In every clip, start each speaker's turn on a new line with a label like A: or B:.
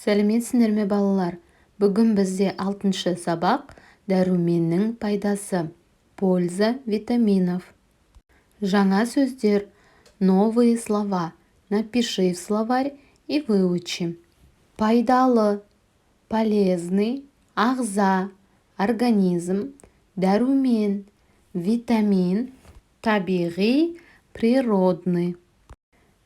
A: Сәлеметсіңдер ме, балалар! Бүгін бізде алтыншы сабақ: дәруменнің пайдасы, польза витаминов. Жаңа сөздер, новые слова, напиши в словарь и выучи. Пайдалы — полезный, ағза — организм, дәрумен — витамин, табиғи — природный.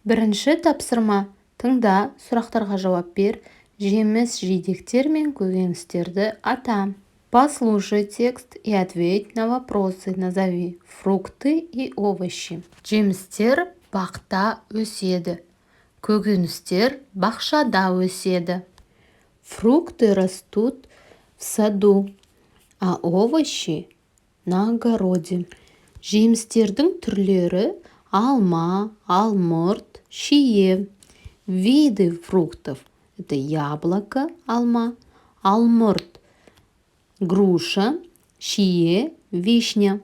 A: Бірінші тапсырма: тыңда, сұрақтарға жауап бер. Жеміс-жидектер мен көкөністерді ата. Послушай текст и ответь на вопросы. Назови фрукты и овощи. Жемістер бақта өседі, көкөністер бақшада өседі. Фрукты растут в саду, а овощи на огороде. Жемістердің түрлері: алма, алмұрт, шие. Виды фруктов — это яблоко, алма, алмұрт — груша, шие — вишня.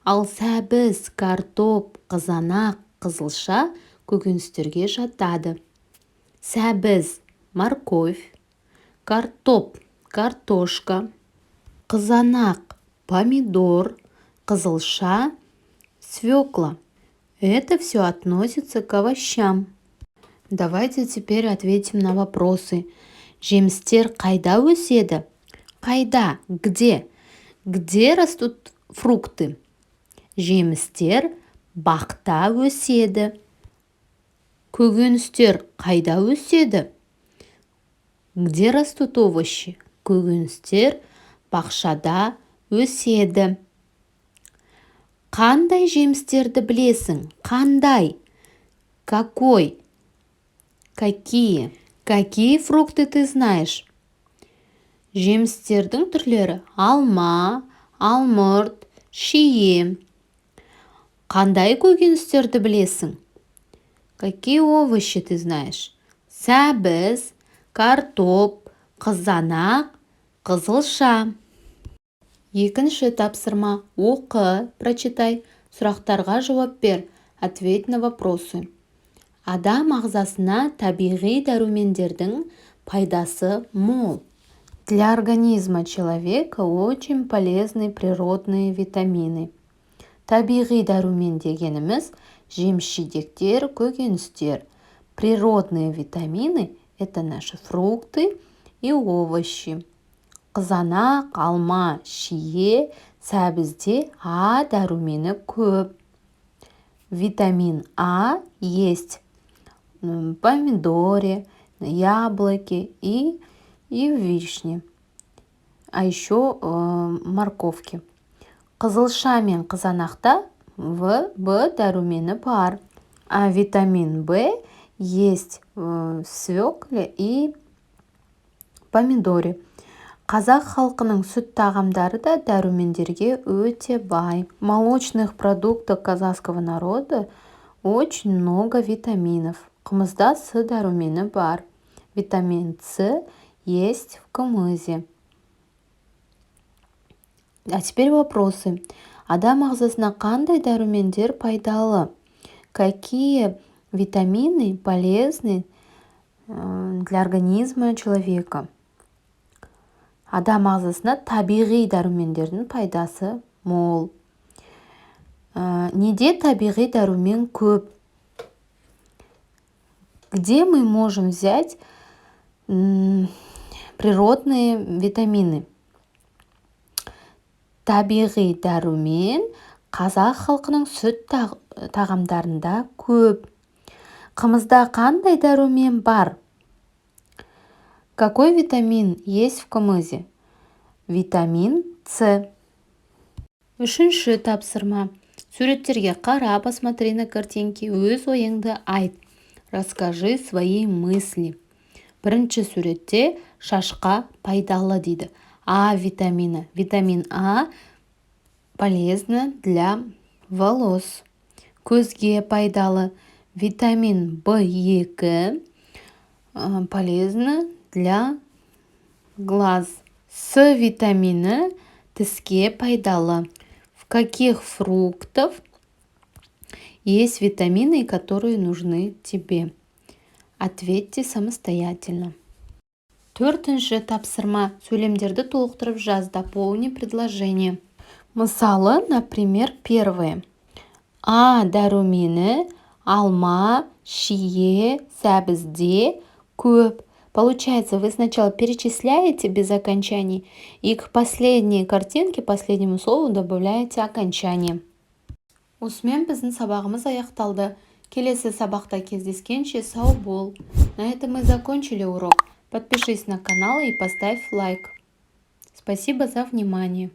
A: Ал сәбіз, картоп, қызанақ, қызылша көкөністерге жатады. Сәбіз — морковь, картоп — картошка, қызанақ — помидор, қызылша — свекла. Это все относится к овощам. Давайте теперь ответим на вопросы. Жемістер қайда өседі? Қайда — где? Где растут фрукты? Жемістер бақта өседі. Көкөністер қайда өседі? Где растут овощи? Көкөністер бақшада өседі. Қандай жемістерді білесің? Қандай — какой, какие? Какие фрукты ты знаешь? Жемістердің түрлері: алма, алмұрт, шие. Қандай көкөністерді білесің? Какие овощи ты знаешь? Сәбіз, картоп, қызанақ, қызылша. Екінші тапсырма: оқы, прочитай, сұрақтарға жауап бер, ответь на вопросы. Адам ағзасына табиғи дәрумендердің пайдасы мол. Для организма человека очень полезны природные витамины. Табиғи дәрумен дегеніміз — жеміс-жидектер, көкөністер. Природные витамины — это наши фрукты и овощи. Қызанақ, алма, шие, сәбізде А дәрумені көп. Витамин А есть в помидоре, яблоке и в вишне, а еще морковке. Қызылша мен қызанақта В, Б дәрумені бар. А витамин В есть в свекле и помидоре. Қазақ халқының сүт тағамдары да дәрумендерге өте бай. В молочных продуктах казахского народа очень много витаминов. Қымызда С дәрумені бар. Витамин С есть в кумысе. А теперь вопросы. Адам ағзасына қандай дәрумендер пайдалы? Какие витамины полезны для организма человека? Адам ағзасына табиғи дәрумендердің пайдасы мол. Неде табиғи дәрумен көп? Где мы можем взять природные витамины? Табиғи дәрумен қазақ халқының сүт тағамдарында көп. Қымызда қандай дәрумен бар? Какой витамин есть в кумысе? Витамин С. Үшінші тапсырма: суреттерге қара, посмотри на картинки, өз ойыңды айт, расскажи свои мысли. Бірінші суретте шашқа пайдалы дейді. А витамині. Витамин А полезно для волос. Көзге пайдалы. Витамин В2 полезно для глаз. С витамині тіске пайдалы. В каких фруктах есть витамины, которые нужны тебе? Ответьте самостоятельно. Төртінші тапсырма. Сөйлемдерді толықтырып жаз. Дополни предложение. Мысалы, например, первое. А дәрумені алма, шие, сәбізде көп. Получается, вы сначала перечисляете без окончаний и к последней картинке, последнему слову добавляете окончание. Осымен біздің сабағымыз аяқталды. Келесі сабақта кездескенше сау бол. На этом мы закончили урок. Подпишись на канал и поставь лайк. Спасибо за внимание.